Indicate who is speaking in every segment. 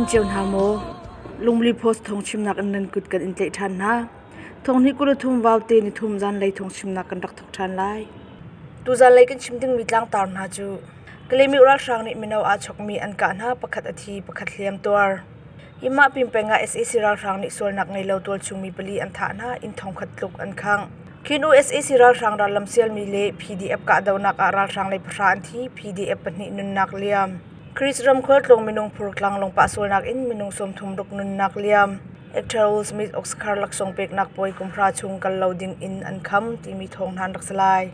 Speaker 1: Nan him cio hna maw? Lungli Post thawngchimnak in nan kut kan in tlaih ṭhan hna. Thonghnih 23 vaute nithum zanlei thawngchimnak kan rak thawk ṭhan lai. Tu zanlei kan chim dingmi tlangtar hna cu Kalemi ralhrang nih mino aa chokmi an kah hna, pakhat a thi, pakhat hliam tuar. Hi mah pin peng ah sac ralhrang nih sualnak ngei lo tualchung mi pali an thah hna, inn thongkhat tluk an khangh. Khin U sac ralhrang rallam sialmi le PDF kahdohnak ah ralhrang lei pahra an thi, PDF pahnih nunnak liam. Greece ram khualtlung minung phur tlanglawng pah sualnak in minung 30 ruk nunnak liam. Actor Will Smith Oscar laksawng peknak puai kum hra chung kal lo ding in an kham timi thawng hna an rak si lai.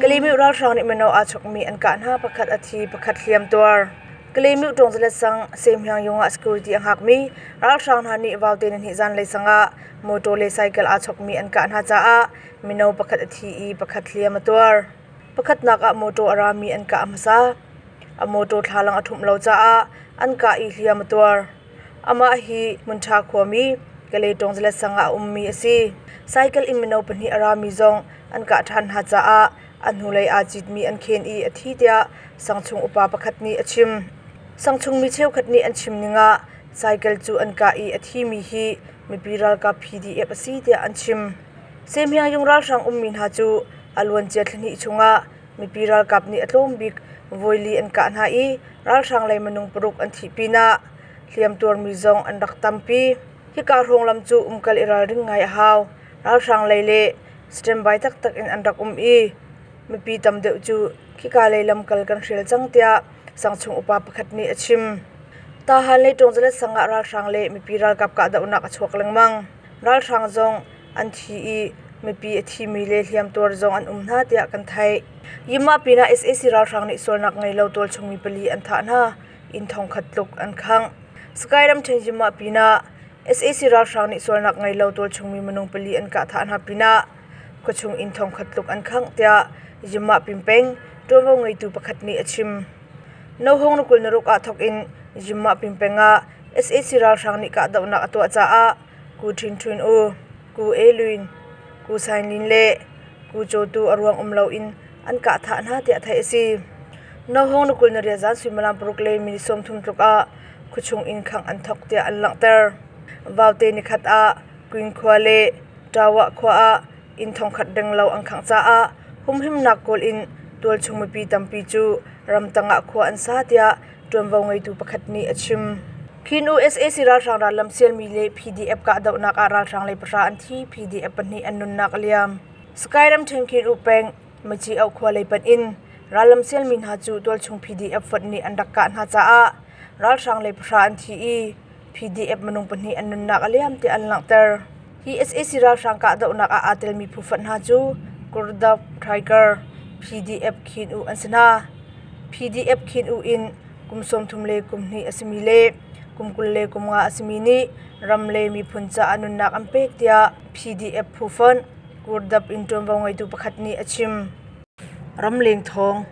Speaker 1: Kalymyo ralhrang nih mino aa chokmi an kah hna, pakhat a thi, pakhat hliam tuar. Kalymyo Tawngzalet sang Semhyang yung ah security a hngakmi ralhrang hna nih vaute nihnih zanlei sang ah motor le cycle aa chokmi an kah hna caah mino pakhat a thi i pakhat hliam a tuar. Pakhatnak ah motor a rami an kah hmasa. A motor thlalang a ṭhumh lo caah an kah i hliam a tuar. Amah hi Hmunṭha khuami Kalay Tawngzalet sang ah a ummi a si. Cycle in mino pahnih a rami zong an kah ṭhan hna caah a hnulei aa citmi an khen i a thi tiah sangchung upa pakhat nih a chim. Sangchung mi cheukhat nih an chim ning ah cycle cu an kah i a thimi hi mipi ralkap PDF a si tiah an chim. Semhyang ralhrang ummi hna cu a luancia thlahnih chungah mipi ralkap nih a tlawm bik voili an kah hna i ralhrang lei minung paruk an thih pinah hliamtuarmi zong an rak tampi. Hika hrawng lam cu umkal i ralring ngai a hau. Ralhrang lei le standby taktak in an rak um i mipi tam deuh cu khika lei lamkal kan hrial cang tiah sangchung upa pakhat nih a chim. Tahan lei Tawngzalet sang ah ralhrang le mipi ralkap kahdohnak a chuak lengmang. Ralhrang zong an thi i mipi a thimi le hliamtuar zong an um hna tiah kan theih. Yimah pinah sac ralhrang nih sualnak ngei lo tualchung mi pali an thah hna. Inn thongkhat tluk an khangh. Sky ramṭhen Yimah pinah sac ralhrang nih sualnak ngei lo tualchung mi minung pali an kah thah hna pinah khuachung inn thongkhat tluk an khangh tiah Yimah pin peng ṭuanvo ngeitu pakhat nih a chim. Nohawng na 26 ah thawk in Yimah pin peng ah sac ralhrang nih kahdohnak a tuah caah Ku Ṭhin Ṭhun U, Ku E Lwin, Ku Sain Lin le Ku Caw Tu a ruang um loin an kah thah hna tiah theih a si. Nohawng na 28 zan suimilam paruk le minute 30 tluk ah khuachung inn khangh an thawk tiah an langhter. Vaute nikhat ah Queen khua le Ṭawah khua ah inn thongkhat renglo an khangh caah humhimnak kawl in tualchung mipi tampi cu ramtang ah khua an sa tiah ṭuanvo ngeitu pakhat nih a chim. Khin U sac ralhrang rallam sialmi le PDF kahdohnak ah ralhrang lei pahra an thi, PDF pahnih an nunnak a liam. Sky ramṭhen Khin U peng Maci Auh khua lei panh in rallam sialmi hna cu tualchung PDF fonh nih an rak kah hna caah ralhrang lei pahra an thi i PDF minung pahnih an nunnak a liam tiah an langhter. Hi sac ralhrang kahdohnak ah aa telmi phu fonh hna cu Kurdav Tiger, PDF Khin U an si hna. PDF Khin U in kum 30 le kum hnih a simi le kum 23 a simi nih ram le miphun caah nunnak an pek tiah PDF phu fonh Kurdap in ṭuanvo ngeitu pakhat nih a chim. Ramleng thawng.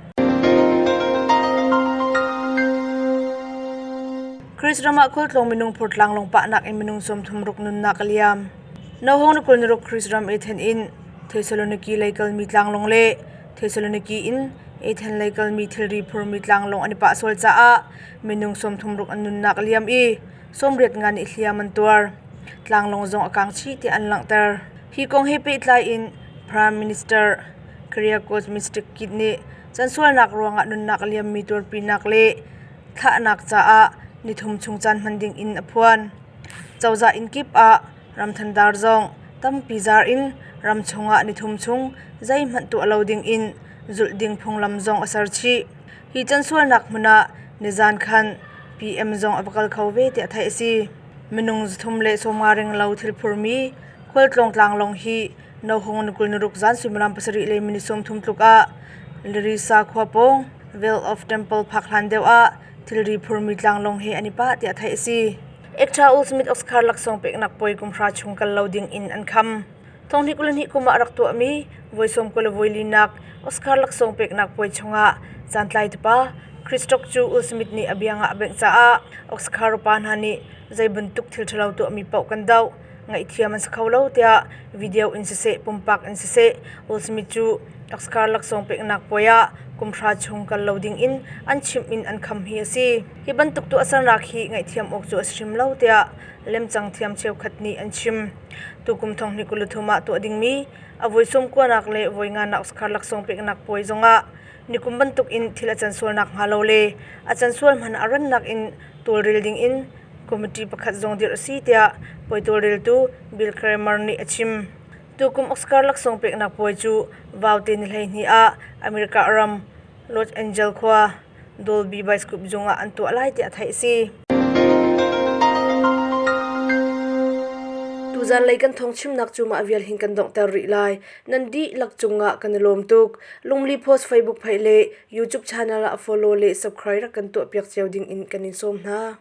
Speaker 1: Greece ram ah khualtlawng minung phur tlanglawng pahnak in minung 30 ruk nunnak a liam. Nohong na 26 Greece ram Athens in Thessaloniki lei kalmi tlanglawng le Thessaloniki in Athens lei kalmi thilri phurmi tlanglawng an i pah sual caah minung 30 ruk an nunnak a liam i 80 nga nih hliam an tuar. Tlanglawng zong a kang chih tiah an langhter. Hi kong he pehtlai in Prime Minister Kyriakos Mitsotakis nih cansualnak ruangah nunnak a liammi tuarpinak le thlahnak caah nithum chung caan hman ding in a phuan. Cozah inn kip ah ramthandar zong tampi zar in ramchung ah nithum chung zeihmanh tuah lo ding in zulh ding phunglam zong a ser chih. Hi cansualnak hmun ah nizan khan PM zong a va kal kho ve tiah theih a si. Minung 350 renglo thil phurmi Khualtlawng tlanglawng hi Nohong ni 26 zan suimilam pasarih le minute 30 tluk ah Larissa khua pawng Vale of Temple phak hlan deuh ah thilri phurmi tlanglawng he an i pah tiah theih a si. Ekta Will Smith Oscar laksawng peknak puai kum hra chung kal lo ding in an kham. Thonghnih 22 kum ah rak tuahmi voi 90 le voi linak Oscar laksawng peknak puai chungah caantlai tupa Chris Rock cu Will Smith nih a biang ah a bengh caah Oscar upa hna nih zei bantuk thil ṭhalo tuahmi paoh kan doh. Ngaihthiam an si kho lo tiah video in siseh pumpak in siseh Will Smith cu Oscar laksawng peknak puai ah kumhra chung kal lo ding in an chimh in an kham hi a si. Hi bantuk tuahsernak hi ngaihthiam awk cu a si hrim lo tiah lemcang thiam cheukhat nih an chim. Tukum thonghnih 23 ah tuah dingmi a voi sawmkuanak le voi nganak Oscar laksawng peknak puai zongah nikum bantuk in thil a can sualnak hnga lo le a can sual hmanh a rannak in tawlrel ding in committee pakhat zong dirh a si tiah puai tawlreltu Bill Kramer nih a chim. Tukum Oscar laksawng peknak puai cu Vaute ni 12 ah America ram Los Angeles khua Dolby Bioscope zung ah an tuah lai tiah theih a si. Tuzanlei kan thawngchimnak cu mah vial hin kan donghter rih lai. Nan dihlak cungah kan i lawm tuk. Lungli Post Facebook page le YouTube channel ah follow le subscribe rak kan tuahpiak cio ding in kan in sawm hna.